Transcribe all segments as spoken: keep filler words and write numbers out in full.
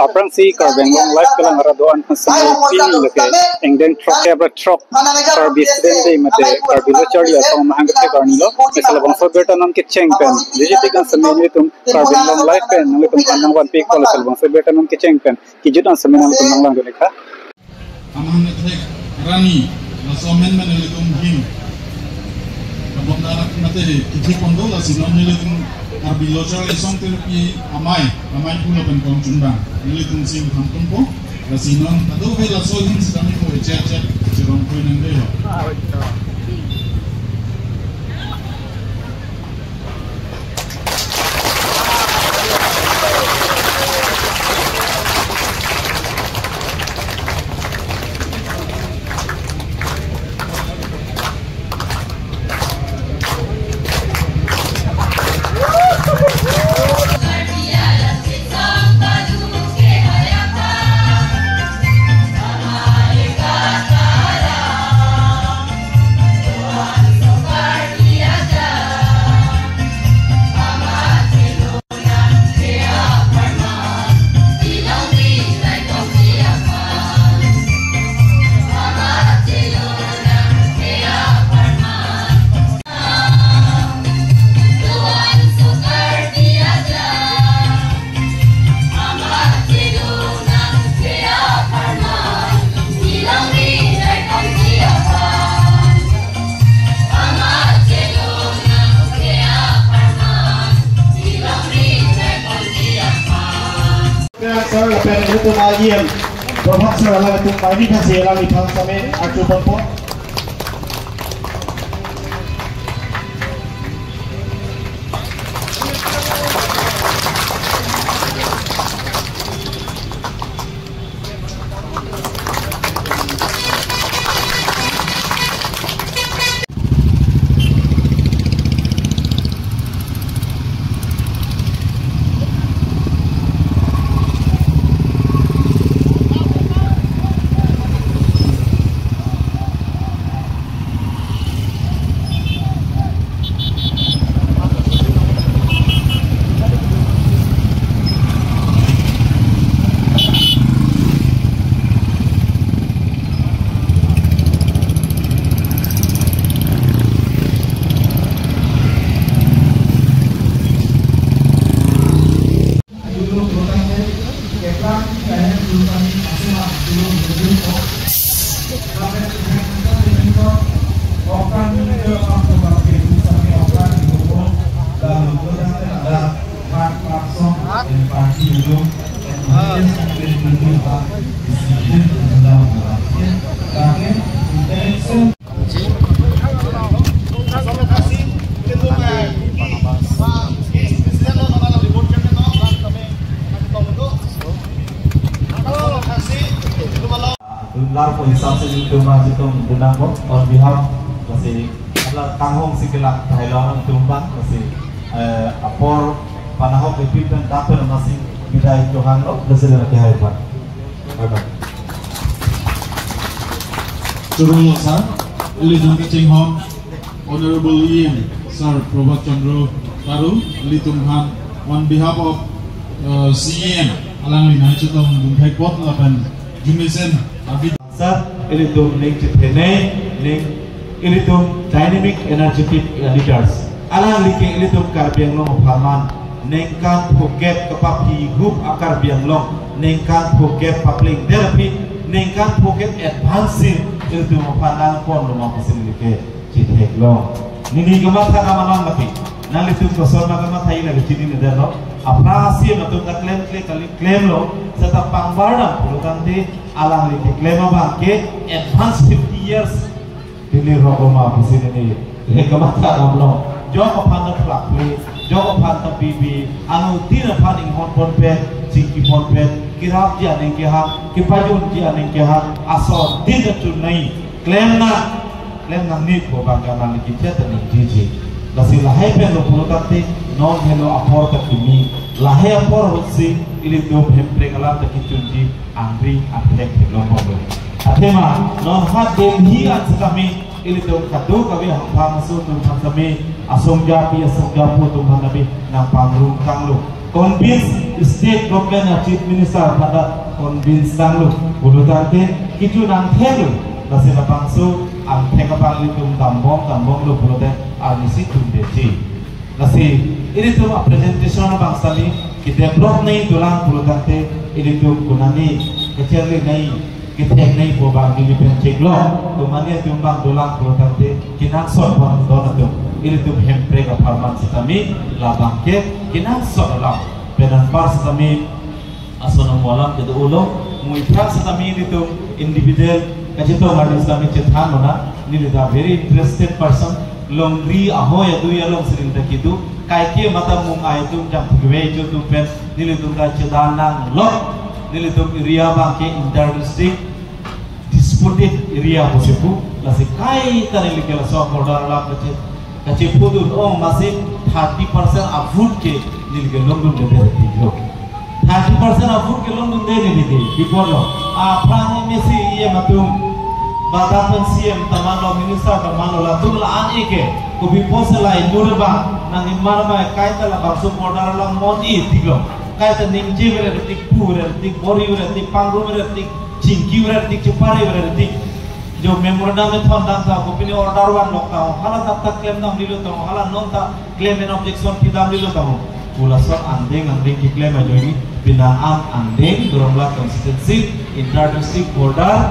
Aphrangsi Karbi Anglong Live kelang arat do-an aphan sitame pini lake ingdeng throk, February throk, Karbi Student Day mate Karbi Lo Charli Asong mahang kethek arni lo. Laso labangso abirta non kecheng pen, jiji tik an sitame nelitum Karbi Anglong Live pen nanglitum aphan nangvanpi ikpo, laso labangso abirta non kecheng pen kejut an sitame nanglitum nanglang dun ik tha. Amahang kethek arni, laso amen pen nelitum ahin kabom darak mate kethek pon do, lasi non nelitum Karbi Lo Charli Asong Terpi Amei, Amei Phu lapen Kongchungbang, nelitum si ingtham ponpo. Lasi non kadokave laso ahin sitame ko echet chet cherong pui nangdelo. Sir, lapen ilitum I E M, Prabhat sir, alangtum pai ni thasi alangliphan sitame arju ponpo. Lar ko hisab se ilitum ajitum dunang ko on behalf lasi ala kanghong si kelak tahai lo nangtum bang lasi, eh, apor panahok ipin pen dapen masih bidai Johan lo lasi dana kehai pan. Bye bye. Turun lo sir, ilitum kachinghon Honorable E M Sir Prabhat Chandra Taru, ilitum aphan on behalf of, uh, C E M, alangli nangchetong dunthek apot lapen jumesen abi. Sir, ilitum ning chephenei, ning ilitum dynamic energetic, uh, leaders. Alangli ke ilitum Karbi Anglong apharman ningkan phoket kapaphi gup a Karbi Anglong, ningkan phoket papleng derpi, ningkan phoket advance ilitum aphan nangpon loma pusi neli ke chethek lo. Neli kamatha kamanon lake. Nanglitum koson ma kamatha ila ke chinine detlo. Aphrangsi matum ta klem kle kali klem lo. Seta pangbar dam pulo tangte alangli keklem abang ke advance fifty years. Neli rok loma pusi neli. Neli kamatha damlo. Jok aphan ta phlak phle. Jok aphan ta bibi. Anuttin aphan inghon ponpet, chingki ponpet, kerapji aning kehang, kepajunji aning kehang, ason din achun nai. Klem nang, klem nang ni ko bang kanang ni kichet nang jiji. Lasi lahai pen lo pulo tangte, non helo apor ta kimi. Lahai apor ahut si, ilitum Hemprek alam ta kechunji, angring angthek theklong bom lo. Athema, non ha Delhi an sitame, ilitum kadokave hangphang aso atum aphan sitame, asong japi, asong japo atum aphan sitame, nangpangrung tanglo. Convince state government a chief minister aphan ta convince tanglo pulo tangte kechun angthek lo, lasi labangso angthek abang ilitum dambom dambomlo pulote arnisi tun detji. Lasi ilitum a presentation abang sitame kedevelop nangji dolang pulo tangte ilitum konane kacharli nangji, kethek nangji pu abang neli pen chiklo. Konane atum abang dolang pulo tangte kenangsot abang don atum, ilitum Hemprek apharman sitame labang ke kenangsot alam. Penang par sitame ason amo alam kedo-olo, mu iphrang sitame ilitum individual kachetong arni sitame chethan mana, neli ta very interested person, longri ahoi adui along siring ta kedo, kaike mata mung ai atum jam thikve ijo atum pen, nelitum ta chedan nanglo, nelitum area abang ke inter district disputed area pusi pu, lasi kaita neli ke laso border alam kache, kachepudun ong masi thirty percent a vote ke neli ke longdunde dei lo. Thirty percent a vote ke longdunde neli ke, bipor lo. Aphrang M A C, E M atum, badak pen C M ta manlo, minister ta manlo, latum la-an eke, kopi pusi la inut abang nangji mar ma kaita labangso border alam mon-i tik lo. Kaita ningje vere tik, pu vere tik, bor-i vere tik, pangrum vere tik, chingki vere tik, chepare vere tik. Jo memorandum methon dam ta, kopine order vanlo ta, hala tak tak klem damdelo ta, hala non ta klem en objection pidamdelo ta. Pu lason angdeng angdeng keklem ajoine, pini an angdeng Doramla constituency, inter district border,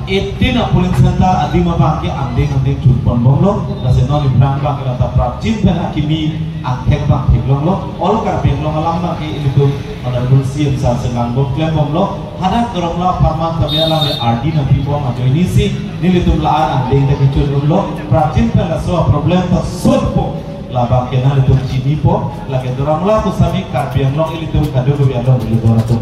eighteen a polling center adim abang ke angdeng angdeng chunpon bomlo, lasi non iphrang abang ke lata prapjin pen akimi angthek abang theklonglo, all Karbi Anglong alam abang ke ilitum Honorable C M sir si langbom klembomlo, hadak Doramla apharman tame alangli ardi nangpibom ajoinesi, nelitum la-an angdeng ta kechun unlo, prapjin pen laso a problem ta solve po, labang ke nanglitum chinipo, lake Doramla pusitame Karbi Anglong ilitum kadokave along ilitum atum.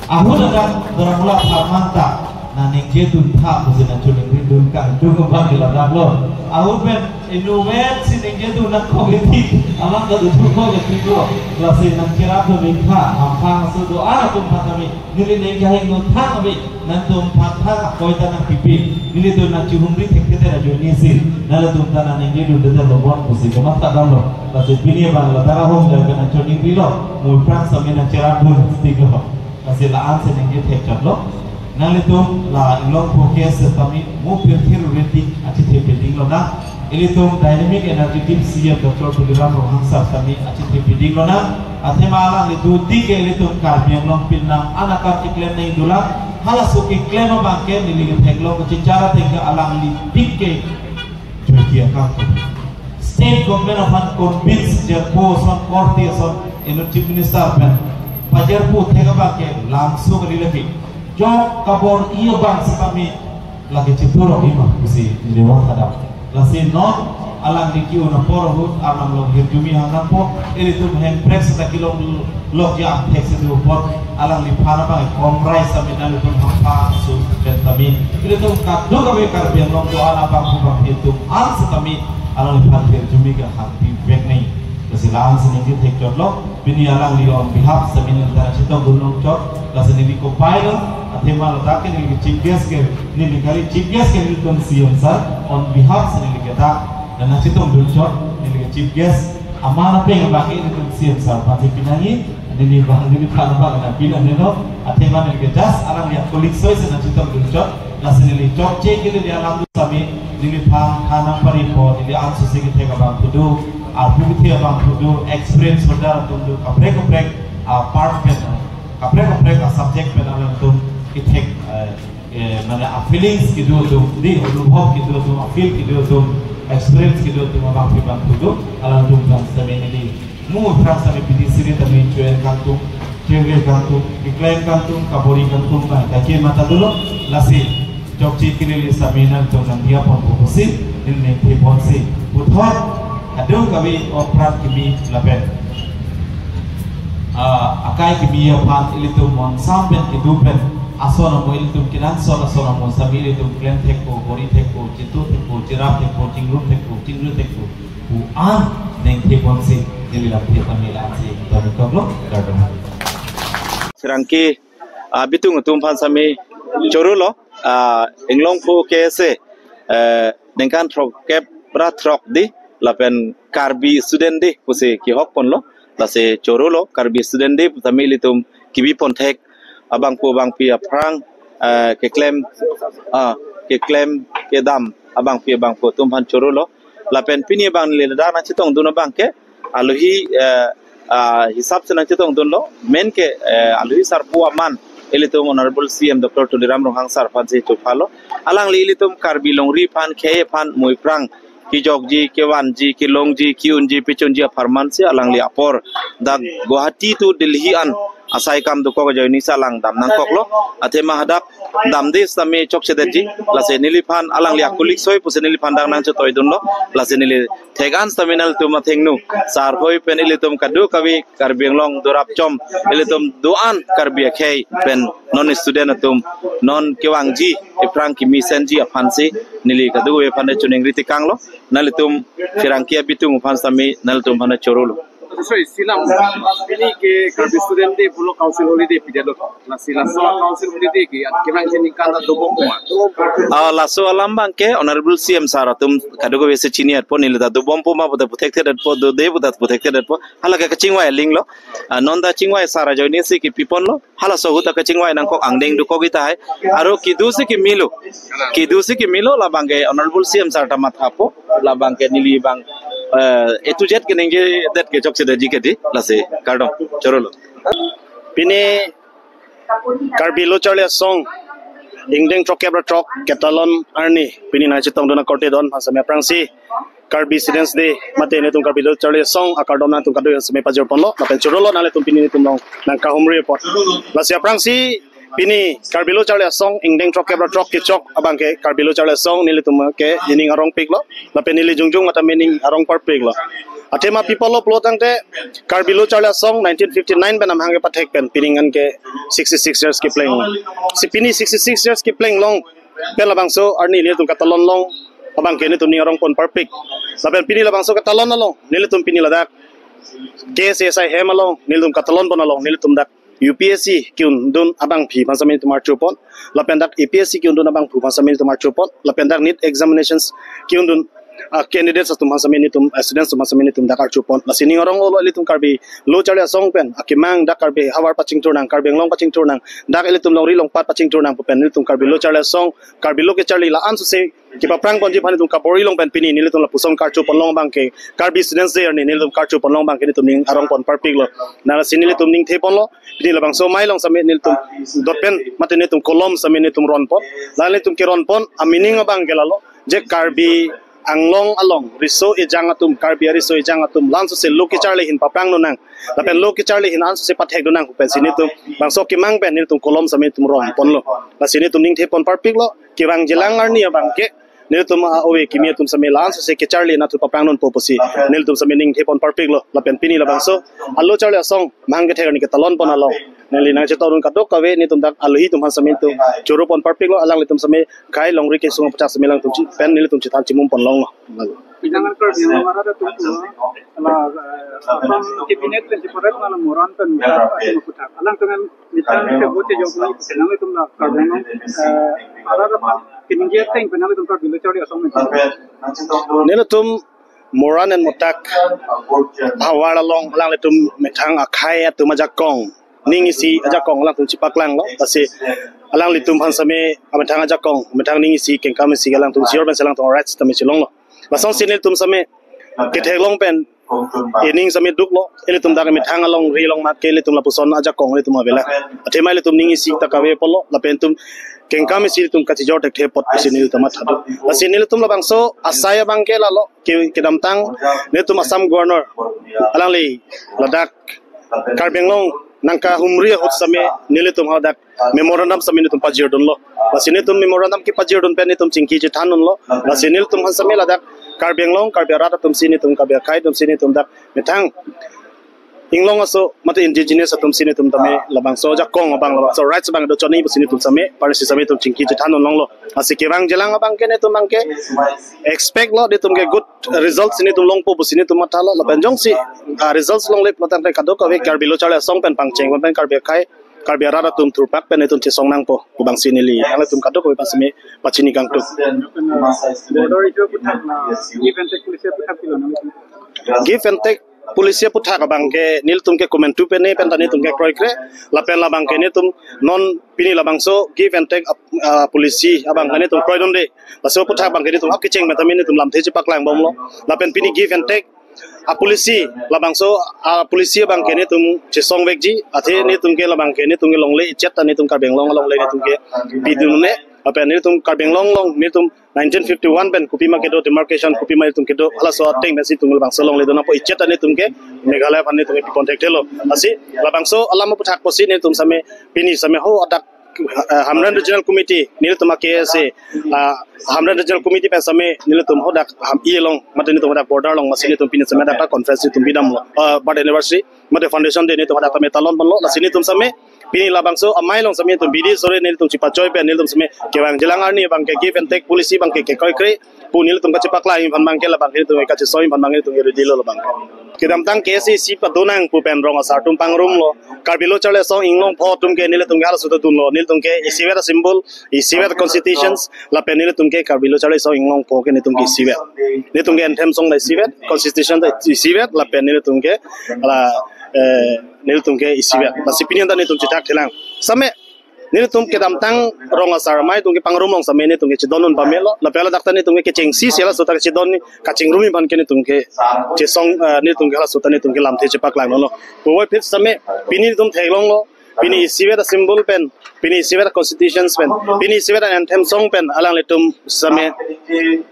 Ahut adak Doramla apharman ta nangningjedun tha pusi nangchoningridun kangdung abang ke ladak lo. Ahut pen inutvet si ningjedun nangkok iti, alam ta duduk kok iti lo. Lasi nangcherapdun ik tha, hamphang aso do-an atum aphan tame, neli ning kehingno thang ave, nangtum aphan thang akoi ta nangpipe, nelitum nangchihumri thekthedet ajoinesi, nanglitum ta nangningjedundedet lo bon pusi kamatha damlo. Lasi pini abang ladak ahum le pen nangchoningrilo, mu iphrang sitame nangcherapdun stik lo. Lasi la-an si ningje thekchotlo. Nanglitum la Inglongpho K S A sitame mo pirthir uretik achethe piding lonang. Ilitum dynamic energetic C M Doctor Tuliram Ronghang sir sitame achethe piding lonang. Athema alangli dotik ke ilitum Karbi Anglong pini an akam keklem nangji dolang. Halaso keklem abang ke neli ketheklong kachechar ateng ke alangli tik ke Turkey akam ke. State government aphan convince jirpo ason korte ason inut chief minister pen pajirpo thek abang ke lamso kali lake. Jok kabor-i abang sitame lake cheturok-i ma pusi neli vang kadam. Lasi non alangli ke-un apor ahut Arnam along hirjume hang nangpo, ilitum Hemprek seta kelong lok ya angthek si do apot, alangliphan abang komrai sitame nanglitum hamphang aso pen tame, ilitum kadokave Karbi Anglong do-an abangphu bangphi atum an sitame alangliphan hirjume kehangpi vek nangji. Lasi la-an si ningje thekchotlo, pini alangli on behalf sitame neli ta nangchetongdun longchot, lasi neli kopai lo, athema ladak ke neli chief guest ke, neli kali chief guest ke nelitum C M sir, on behalf si neli ke dak nangchetongdunchot, neli ke chief guest, aman apeng abang ke nelitum C M sir aphansi pinangji, neli abang neliphan abang nangpi nangnelo, athema neli ke just alangli a-colleague soi si nangchetongdunchot, lasi neli chokche ke neli alam do sitame, neliphan than nangparipo, neli ansose kethek abangphu do, arpu kethe abangphu do, experience holder atum do, kaprek kaprek a-part pen, kaprek kaprek a-subject pen alangtum kethek, eh, eh, mane a-feelings kedo atum, dei, anubhob kedo atum, a-feel kedo atum, experience kedo atum abangphi abangphu do, alangtum aphan sitame neli mo iphrang sitame pini siri tame choen kangtung, chengre kangtung, keklem kangtung, kabor-i kangtung, ba, kaike mata dolo, lasi chokche ke neli sitame nangtum nangdiya ponpo pusi, neli ningthe ponsi, puthot, kadokave apran kimi lapen, ah, akai kimi aphan ilitum monsam pen kedo pen, ason amo ilitum kenangsot ason amo sitame ilitum klem thekpo, bor-i thekpo, chetu thekpo, cherap thekpo, chingrum thekpo, chingru thekpo pu an ningthe ponsi neli lamthe tame la-ansi toni koklo, kardom. Sirangke, ah, bitung atum aphan sitame choro lo, ah, Inglongpho K S A, eh, ningkan throkkep ra throk dei, lapen Karbi student dei pusi kehok ponlo. Lasi chorolo, Karbi Student Day pu tame ilitum kebi ponthek abangpo abangpi aphrang, eh, keklem, ah, keklem kedam abangpi abangpo atum aphan chorolo. Lapen pini abang neli ladak nangchetongdun abangke alohi, eh, ah, hisap si nangchetongdunlo. Main ke, eh, alohi sarpo aman ilitum Honorable C M Doctor Tuliram Ronghang sir aphansi chophalo. Alangli ilitum Karbi longri aphan, khei aphan, mui aphrang kejokji, kevanji, kelongji, ke-unji, pechunji apharman si alangli apor dak Guwahati to Delhi an asai kam dokok ajoine si alang dam nangkoklo. Athema hadak damde sitame chokchedetji. Lasi neliphan alangli akolleagues hoi pusi neliphan dak nangchetoidunlo. Lasi neli thek-an sitame nanglitum athengno sar hoi pen ilitum kadokave Karbi Anglong dorap chom, ilitum do-an Karbi akhei pen non student atum non kevangji, ephrang kemesenji aphansi neli kadokave aphan choningri tekanglo. Nanglitum pherangke abitung aphan sitame nanglitum aphan chorolo. Sorry, silam. Pini ke Karbi Student Day pulo Council Holiday pidetlo. Lasi laso Council Holiday ke an kevangji aningkan ta dobompo ma? Ah, laso alam abangke Honorable C M sir atum kadokave si chini-etpo, neli ta dobompo ma puta puthekthedetpo, dode puta puthekthedetpo. Hala ke kachingvai alinglo. Ah, non ta chingvai sar ajoine si kepiponlo. Halaso ahut ta kachingvai nangkok, angdeng dokok tahai. Aro kedo si kemelo. Kedo si kemelo, labangke Honorable C M sir ta mathapo. Labangke neli abang, eh, A to Z keningjedet ke chokchedetji ke dei. Lasi kardom, chorolo. Pini Karbi Lo Charli Asong ingdeng throkkep ra throk ketalon arni pini nangchetongdun akorte don aphan sitame aphrangsi Karbi Students Day mate netum Karbi Lo Charli Asong akardom nangtum kadokave sitame pajirponlo. Lapen chorolo, nanglitum pini netum along nangkahumri apot. Lasi aphrangsi pini Karbi Lo Charli Asong ingdeng throkkep ra throk kechok abangke Karbi Lo Charli Asong nelitum ke nening arongpiklo. Lapen neli jongjong matame ning arong parpiklo. Athema pi apotlo pulo tangte Karbi Lo Charli Asong nineteen fifty-nine pen amahang kepathek pen pini anke sixty-six years kepleng. Si pini sixty-six years kepleng long pen labangso arni netum katalon long abangke netum ning arongpon parpik. Lapen pini labangso katalon along nelitum pini ladak K S A S I hem along nelitum katalonpon along nelitum dak U P S C ke-undun abangpi aphan sitame netum archupon. Lapen dak A P S C ke-undun abangpi aphan sitame netum archupon. Lapen dak NEET examinations ke-undun, ah, candidates atum aphan sitame netum, ah, students atum aphan sitame netum dak archupon. Lasi ning aronglo ilitum Karbi Lo Charli Asong pen akemang dak Karbi havar pachingthur nang, Karbi Anglong pachingthur nang, dak ilitum longri longpat pachingthur nang pu pen ilitum Karbi Lo Charli Asong, Karbi lo kecharli la-an sose kepaphrangponji aphan itum kabor-i long pen pini nelitum lapuson karchupon long abangke Karbi Students Day arni nelitum karchupon long abangke netum ning arongpon parpiklo. Lasi nelitum ning theponlo, pini labangso amei along sitame nelitum dotpen mate netum kolom sitame netum ronpon. La netum keronpon a-meaning abangke lalo, je Karbi Anglong along riso ejang atum, Karbi ariso ejang atum la-an sose lo kecharli ahin paphrangdun nang, lapen lo kecharli ahin la-an sose pathekdun nang pu pensi netum bangso akemang pen netum kolom sitame netum ronponlo. Lasi netum ning thepon parpiklo, kevangjilang arni abangke nelitum, ah, ove kimi atum sitame la-an sose kecharli anatthu paphrangdunpo pusi nelitum sitame ning thepon parpiklo. Lapen pini labangso a-Lo Charli Asong amahang kethek arni ketalonpon along neli nangchetongdun kadokave netum dak alohi atum aphan sitame netum choropon parpiklo, alanglitum sitame khei longri kesung aputhak sitame alangtum chi pen nelitum chethan chimum pon longlo. Pinangan Karbi Anglong arat atum pu, la, eh, Assam Cabinet pen chiparet na la Moran pen atum aputhak. Alangtum methang ke vote jok nang, nanglitum la Karbi Anglong, eh, arat aphan keningje ateng pen nanglitum Karbi Lo Charli Asong pen. Nelitum Moran and Mothak havar along alanglitum methang akhei atum ajakong, ning isi ajakong alangtum chipaklanglo. Lasi alanglitum aphan sitame amethang ajakong, methang ning isi, kengkam isi alangtum chijor pensi alangtum rights tame chelonglo. Lasonsi nelitum sitame ketheklong pen ining sitame duklo, ilitum dak methang alongri along mat ke ilitum lapuson ajakong ilitum avelang. Athema ilitum ning isi ta kave apotlo, lapen itum kengkam isi ilitum kachijor thekthe apot pusi nelitum matha do. Lasi nelitum labangso asai abangke lalo, ke, kedamtang nelitum Assam Governor alangli ladak Karbi Anglong nangkahumri ahut sitame nelitum hadak memorandum sitame netum pajirdunlo. Lasi netum memorandum kepajirdun pen netum chingki chethandunlo. Lasi nelitum aphan sitame ladak Karbi Anglong, Karbi arat atum si netum, Karbi akhei atum si netum dak methang inglong aso mate indigenous atum si netum tame labangso ajakong abang, labangso rights abang do choni pusi netum sitame parsi sitame netum chingki chethandun longlo. Lasi kevangjilang abangke netum abangke expect lo, netum ke good results netum longpo pusi netum mathalo. Lapen jongsi, ah, results longle pulo tangte kadokave Karbi Lo Charli Asong pen pangcheng pen Karbi akhei, Karbi arat atum thurpak pen netum chesong nangpo pu abangsi neli nanglitum kadokave aphan sitame pachini kangtung. Border issue aputhak la give and take policy aputhak pilo nang? Give and take Policy aputhak abang ke nelitum ke komantu pen ne pen ta nelitum ke kroikre, lapen labang ke nelitum non pini labangso give and take ap-, ah, policy abang ke nelitum kroidunde. Laso aputhak abang ke nelitum hap kecheng pen tame nelitum lamthe chepaklang bomlo. Lapen pini give and take a policy labangso a policy abang ke nelitum chesongvekji, athe nelitum ke labang ke nelitum ke longle ichet ta nelitum Karbi Anglong longle nelitum ke pidunde. Lapen nelitum Karbi Anglong along nelitum nineteen fifty-one pen kopima kedo demarcation, kopima nelitum kedo, halaso ateng pensi nelitum labangso longle dun apot ichet ta nelitum ke Meghalaya aphan nelitum ke pipon thekthelo. Lasi labangso alam aputhak pusi nelitum same pini same ho adak, ah, Hamren Regional Committee nelitum a K S A, ah, Hamren Regional Committee pen same nelitum ho dak Ham-i along, mate nelitum ho dak border along, lasi nelitum pini same dak conference nelitum bidamlo, ah, birth anniversary mate foundation day nelitum ho dak tame talon ponlo. Lasi nelitum same pini labangso amei along same nelitum bidi sore nelitum chipachoi pen nelitum same kevang jilang arni abang ke give and take policy abang ke kekroikre pu nelitum kachepaklang aphan abang ke labang ke nelitum kachesong aphan abang ke nelitum ke ready lo labang. Kedamtang K S A C padonang pu pen rong asar atum pangrumlo. Karbi Lo Charli Asong Inglongpho atum ke nelitum ke halaso ta dunlo. Nelitum ke isivet a symbol, isivet constitutions, lapen nelitum ke Karbi Lo Charli Asong Inglongpho ke nelitum ke isivet. Nelitum ke anthem song ta isivet, constitution ta isivet, lapen nelitum ke la, eh, nelitum ke isivet. Lasi pini ta nelitum chethak thelang. Same nelitum kedamtang rong asar amei atum ke pangrum along same nelitum ke chedondun pamelo. Lapen ladak ta nelitum ke kechengsi si halaso ta chedon kachingrum aphan ke nelitum ke chesong, eh, nelitum ke halaso ta nelitum ke lamthe chepaklanglo. Puvoiphit same pini nelitum theklonglo. Pini isivet a symbol pen, pini isivet a constitutions pen, pini isivet a anthem song pen alanglitum same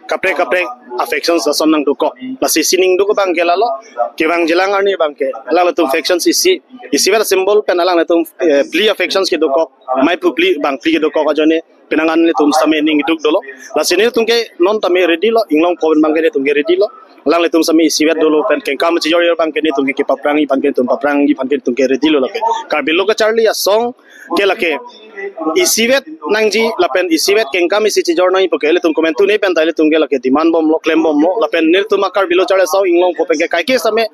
kaprek kaprek a factions ason nangdukok. Lasi sining duk abang ke lalo, kevang jilang arni abang ke alanglitum factions isi, isivet a symbol pen alanglitum, eh, phli a factions kedukok, mei phu phli bang phli kedukok ajoine penang an nelitum same ning duk dolo. Lasi nelitum ke non tame ready lo, Inglongpho pen abang ke nelitum ke ready lo. Alanglitum same isivet dolo pen kengkam chijor abang ke nelitum ke kepaphrang aphan ke nelitum paphrang aphan ke nelitum ke ready lo lake. Karbi Lo Charli Asong ke lake isivet nangji lapen isivet kengkam isi chijor nangji pu ke nelitum komantu ne pen ta nelitum ke lake demand bomlo, klem bomlo, lapen nelitum a Karbi Lo Charli Asong Inglongpho pen ke kaike same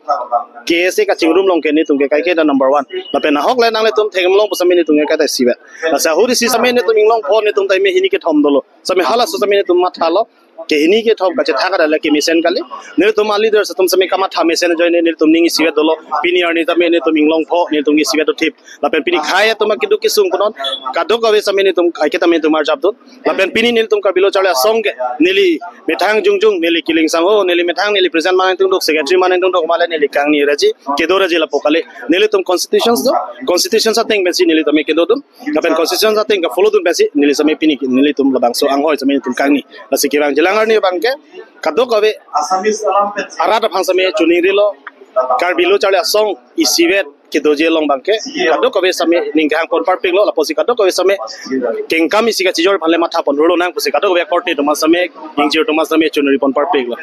K S A kachingrum along ke nelitum ke kaike ta number one. Lapen ahok le nanglitum theklong pu same nelitum ke kaita isivet. Lasi ahut isi same nelitum Inglongpho nelitum ta ime hini kethom dolo. Same halaso same nelitum mathalo. Ke hini kethom kachethak adale kemesen kali. Nelitum a leaders atum same kamatha mesen ajoine nelitum ning isivet dolo. Pini arni tame nelitum Inglongpho nelitum isivet dothip. Lapen pini khei atum keduk kesung punon kadokave same nelitum kaike tame nelitum arjapdun. Lapen pini nelitum Karbi Lo Charli Asong ke neli methang jongjong, neli kiling sangho, neli methang, neli president ma nangtungduk, secretary ma nangtungduk, male neli kangni raji, kedo raji lapu kali. Nelitum constitutions do, constitutions ateng pensi neli tame kedodun. Lapen constitutions ateng ke follow dun pensi neli same pini nelitum labangso anghoi same nelitum kangni. Lasi kevang jilang arni abang ke kadokave arat aphan same choningrilo, Karbi Lo Charli Asong isivet kedoji along abang ke kadokave same ning kehang pon parpiklo, lapusi kadokave same kengkam isi kachijor aphan le matha pon hurlo nang pusi kadokave korte atum same, ingjir atum same choningri pon parpiklo.